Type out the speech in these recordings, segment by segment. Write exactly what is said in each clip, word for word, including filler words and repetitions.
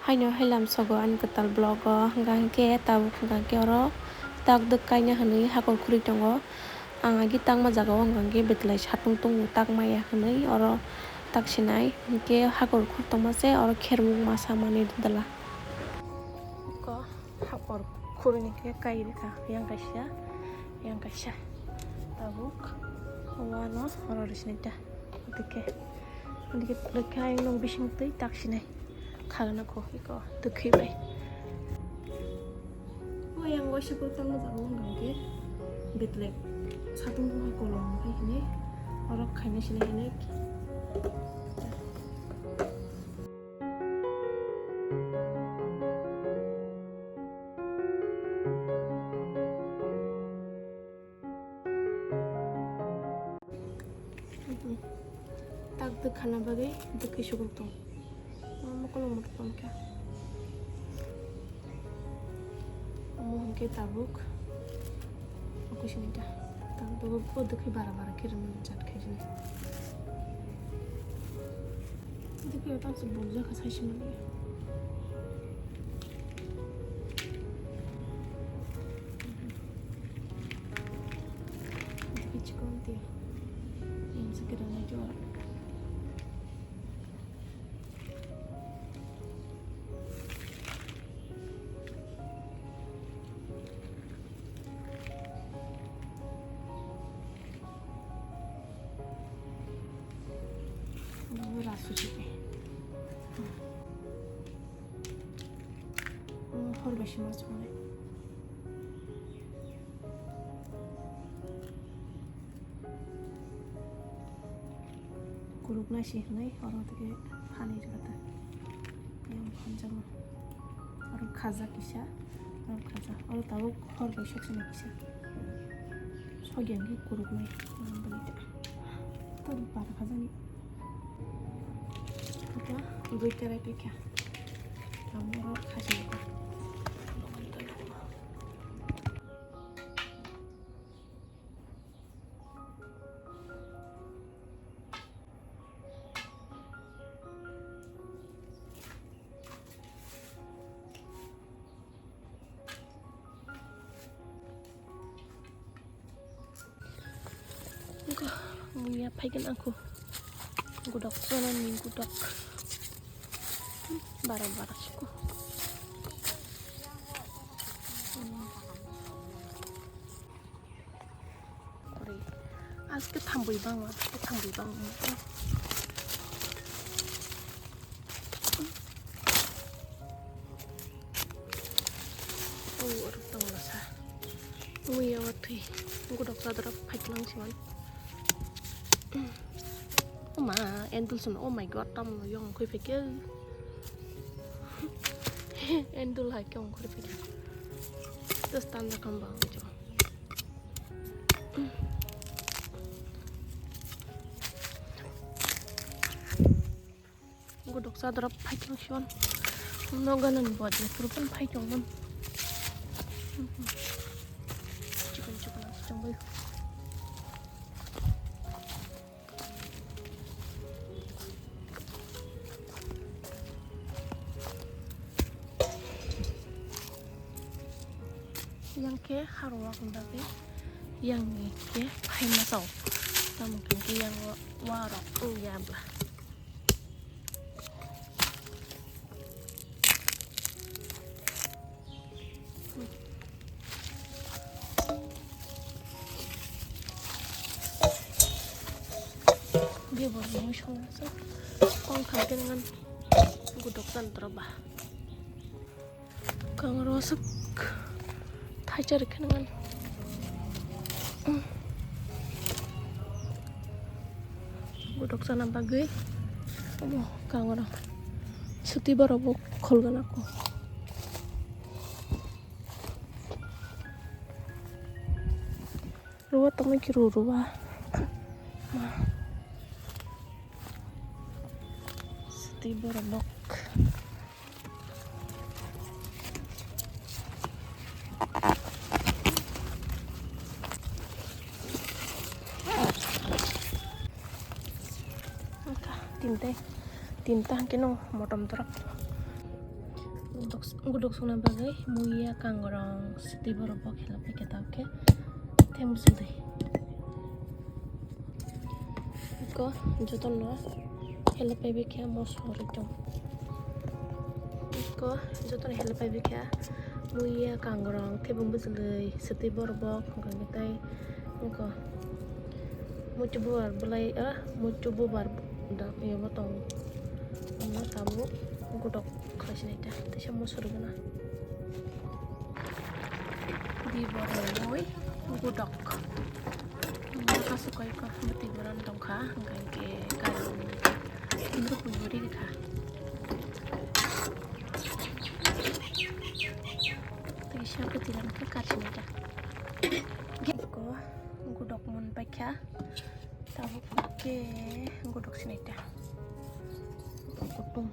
Haino hailam sogo ani kwtal vlog o, hwnkha hwnkhe tabuk hwnkha hwnkhe oro tak dwk kaina hwnwi hakor khurwi tongo. Ang agi tangma jaga o hwnkha hwnkhe betlai satung tongo tak maya hwnwi oro tak sinai hwnkhe hakor khur tongma se oro khermuk masa manwi dwla. Ko hakor khurwi ni khe kai rikha yang kaisa yang kaisa tabuk wano oro rwsini ta. Dike, dike, dike ayang nung bising twi tak sinai. Khagana kho, iko, dukhi bai. O yang waisa ko tangma jaga wng kang ke. Betlek. Satung buha kolom hai hini. Orok khaina sinai hini. Tak dwkhana bagwi dwkhwi sugul tong. Omo kolom moto tong kha. Omo hwnkhe tabuk. Okusini ta. Tabuk o dwkhwi bara bara khe rwmani chat khaisini. Dwkhwi o tamsa bukjak kha saisima liya. Dikhe chikon tiya. Yang se kerana jual. Rasu chipe. Hor bai sima chukmani. Kuruknai se hwnwi oro tike phanwi rwkha ta. Yang hamjakma. Oro khaja kisa, oro khaja. Oro tabuk hor bai soksa kisa. Sogya hwnkhe kuruknai. Tabuk para khajani. Duita rai twi kha. Tabuk oro khajani. Muya phaikhe nangkho. Gudok chonani gudok. Bara bara suku. Ori. Aske thambui bang, aske thambui bang. Oh, oro tong lasa. Muya watwi. Gudok chadra phaiklang siman. Oma, endul sun. Oh my God, tam yong khui phaikhe. Endul hai kyong khui phaikhe. Terus tanda kambang aja. Gudok chadra phaiklang siman. Noganani bojra purban phaiklang man. Chikon chikon changbai. Yang khe harwak bagwi yang ni khe phaima chao. Tamo khe yang wa rok wng ya bla. Bebor ni song so kong kha khe ngan gudok tan tro ba. Kang rosok thaichar khe ngan. Gudok chana bagwi omo kang oro suti borok bo khol gana ko. Ruwa tongwi khe ru ruwa. Siti borok nok. Tinta, tinta hwnkhe no motom dorok. Gudok, gudok songna bagwi muiya kangrong sitwi borok bok help khe tao khe theng bwswk dui. Iko jotono help pai bikha mosor ekdom. Iko jotono help pai bikha muiya kangrong thebung bwswk dui sitwi borok bok hwnkhe tai iko muitu bubar bwlai ah muitu bubar da yabo tong. Omo tabuk gudok khlai sinai ta, teisa mosor gana. Di borok mui gudok. Mui kasu koi kok bwtwi boran tongkha, hwnkha hwnkhe karon hwnwi pui bo rikha. Teisa bwtwi ran khe kar sinai ta. Ko gudok mun paikha. Tabuk khe gudok sinai ta. Kutung.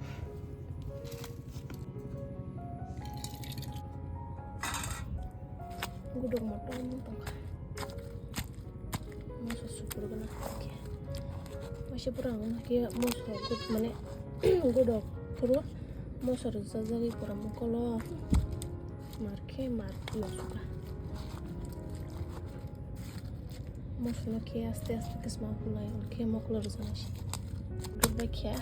Gudok motom tongkha. Moso supur gana khe. Waisa pura ang khe moso gud mane gudok phuru moso rwjak jagwi pura mokolo. Mar khe mar moso ka. Mosla khe aste aste kisma kulai khe moklo rwjak nai se. Rwbai khe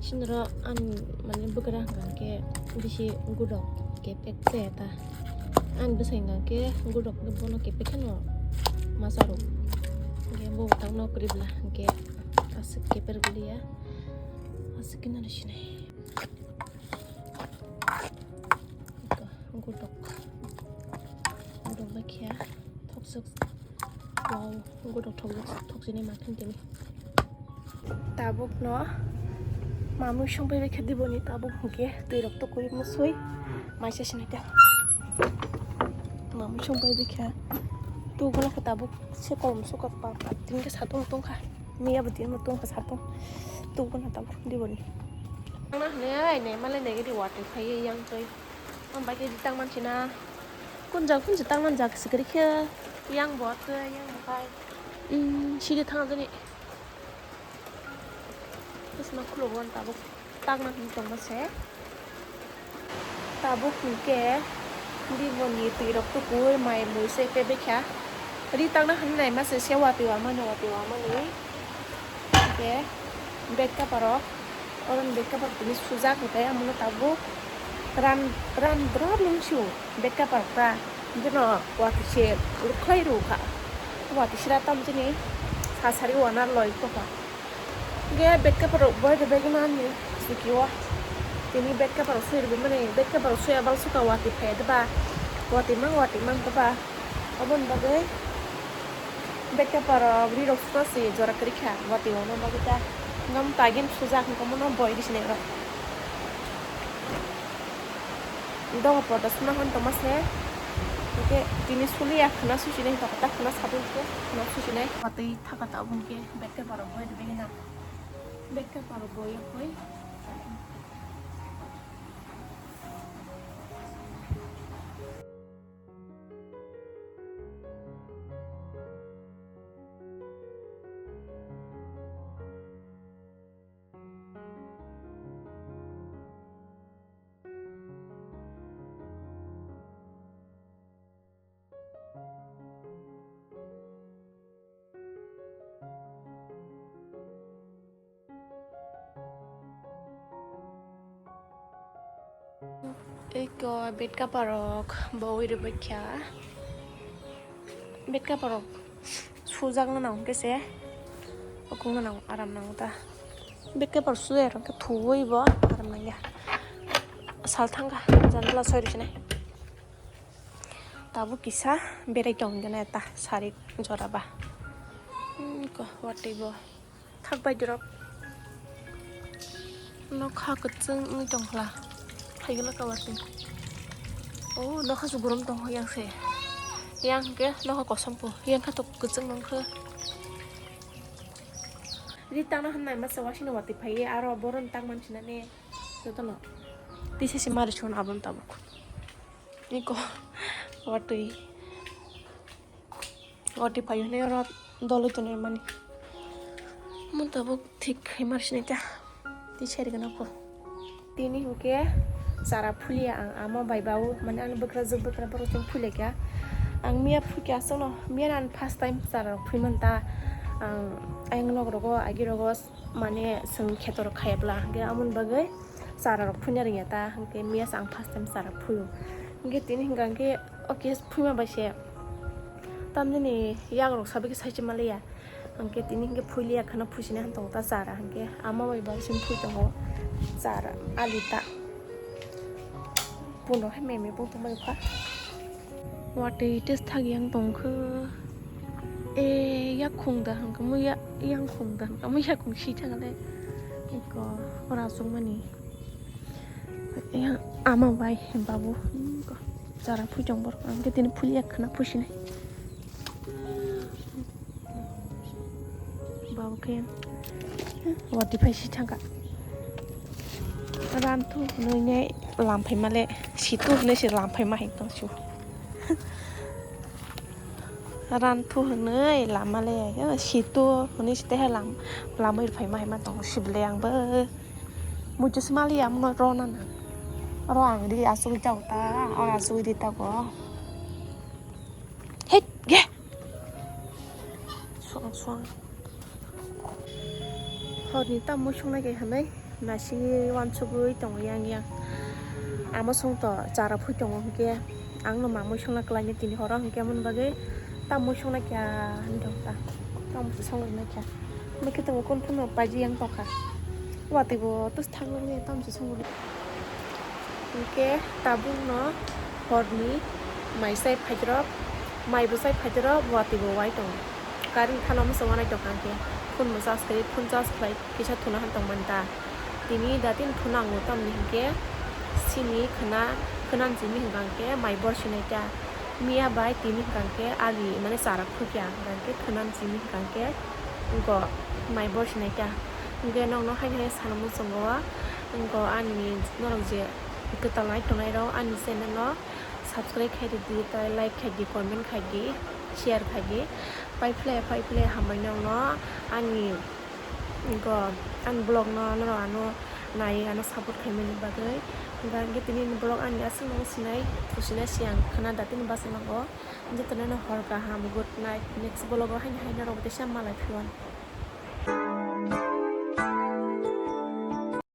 sinro ang mane bwkra hwnkha khe bisi gudok kepek chaya ta. Ang bwsai hwnkha khe gudok bono kepek kheno masa rw. Hwnkhe bo tak no kwrwi bwla hwnkhe aswk kepek rwliya aswk khe nani sinai. Gudok. Gudok bai khe thoksuk. Wow, gudok thoksuk, thoksini ma khan tini. Tabuk no mamui songpai bai khe diboni tabuk hwnkhe twi rok tukui musui maisa sinai ta. Mamui songpai bai khe tu gula khe tabuk se kolom sokak pa pa tini khe satung tongkha. Miya bo tini tongkha satung tu gula tabuk diboni. Ang na hwnwi ai ne malai ne gidi watwi phaiwi yang twi. Ang bai khe tang mansi na. Kun jak kun si tang man jak sikiri khe. Yang bo twi yang bo kai. Hmm, sidi thang jani. Isma khuluk wan tabuk tang na hwnwi tongma se. Tabuk hwnkhe biboni twi rok tukui mai mui se khe bekha. Ri tang na hwnwi nai ma se se watwi wa mani watwi wa mani. Hwnkhe bed kapar rok. Oro ni bed kapar tini sujak hwnkhe, amo no tabuk ran, ran drop nung sio bed kapar ta. Hwnkhe no watwi se rwkhlai rw kha. Watwi sira tam chini sa sari wana loi tokha. Hwnkhe bed kapar rok boi rwbai gana ani siki o. Tini bed kapar rok soi rwbai mani, bed kapar rok soya bal sukha watwi phai da ba. Watwi mang, watwi mang da ba. Aboni bagwi bed kapar rok ri rok sukha se jora kwrwi kha, watwi wana bagwi ta. Ngam tagin sujak hwnkhe mono boi rw sinai rok. Doga porda suna hwn tongma se. Hwnkhe tini suliya khwna susinai, hwnkhe kwtak khwna satung khe khwna susinai. Watwi thaka ta obo hwnkhe bed kapar rok boi rw bai gana. Bed kapar rok boi ya khoi. Eko bed kapar rok boi rwbai kha. Bed kapar rok sujak no nang khe se. Okung no nang aram nang ta. Bed kapar sujak rok khe thuwi bo aram nang ya. Sal thang kha janala soi rw sinai. Tabuk kisa berai tong gana ta sari jora ba. Hmm, ko watwi bo. Thak bai dirok. Nokha kwchwng wngwi tongkha. Phaigwlak ka watwi. Oh, nokha su gorom tongkha yang se. Yang hwnkhe nokha kosom po. Yang kha to kwchwng nongkha. Ri tangna hwn nai masa wasing no watwi phaiwi aro boron tang mansinani jotono. Tisa se mari chon abon tabuk. Niko watwi. Watwi phai hwnwi oro doloi tonwi mani. Omo tabuk thik khai mar sinai ta. Tei sari gana kho. Tini hwnkhe Chara phuliya ang ama bai babu, mane ani bwkrajwk bwkra borok chwng phuilai kha. Ang miya phuikha aswkno, miya ani first time chara rok phui man ta. Ang ayang nok rogo, agi rogo, mane chwng kheto rok khaya bla, hwnkhe amoni bagwi chara rok phuina rwngya ta, hwnkhe miya se ang first time chara phuio. Hwnkhe tini hwnkha hwnkhe, okay, phuima bai se tamjani yak rok sabai khe sai se maliya. Hwnkhe tini hwnkhe phuiliya khwna phuisinai han tongo ta chara, hwnkhe ama bai bai simi phui tongo chara ali ta. Buno hai meme bo tongbai kha. Watwi tei thagi yang tongkha. E, yakhung da hwnkhe mo ya-, yakhung da hwnkhe mo yakhung si thangale. Eko ora sungmani. Yang ama bai babu. Eko chara phui tong borok. Hwnkhe tini phuiliya khwna phuisinai. Babu khe watwi phai si thangkha. Ranthu hwnwi ne lam phai male, situ hwnwi se lam phai ma hai tong su. Ranthu hwnwi lam male, situ hwnwi se teha lam, lamwi phai ma hai ma tong sibole ang bo. Muitu se maliya mo rona na. Oro ang ri asugwi ta, oro asugwi ri ta go. Hei, ge. Suang, suang. Horni tamo songna khe hamai, naisingwi wansugwi tongo yang yang. Amo song to chara phui tongo hwnkhe, ang no mamwi songna kwlainai tini horo hwnkhe, amoni bagwi tamo songna khe hinwi tongkha. Tamo se songwi naikha. Hwnkhe tongo, kon phano paiji yang tongkha. Watwi bo tus thangmani tamo se songwi. Hwnkhe tabukno horni mai sai phairok, mai bo sai phairok, watwi bo wai tongo. Current phano masa wanai tongkha hwnkhe, phone bo charge khlai, phone charge khlai kisa thuna han tongmani ta. Tini datin phone nango tamni hwnkhe sini khwna, khwna simi hwnkha hwnkhe mai bor sinai ta. Miya bai tini hwnkha hwnkhe ali mane chara phukya hwnkha hwnkhe khwna simi hwnkha hwnkhe go mai bor sinai ta. Hwnkhe nokno haini hai sana muchungo, wngkha ani norok je kwtal nai tongnai rok ani channel o subscribe khai rwdi, tei like khai di, comment khai di, share khai di. Pai phle, pai phle hambai nokno ani, wngkha ani vlog no norok ano nai ano support khaimani bagwi. Hwnkhe tini ni vlog ani aswk no sinai, sinai siyang khwna da tini bachalago. Jotono no hor kaham, good night, next vlog o haini hai norok teisa malai phiwan.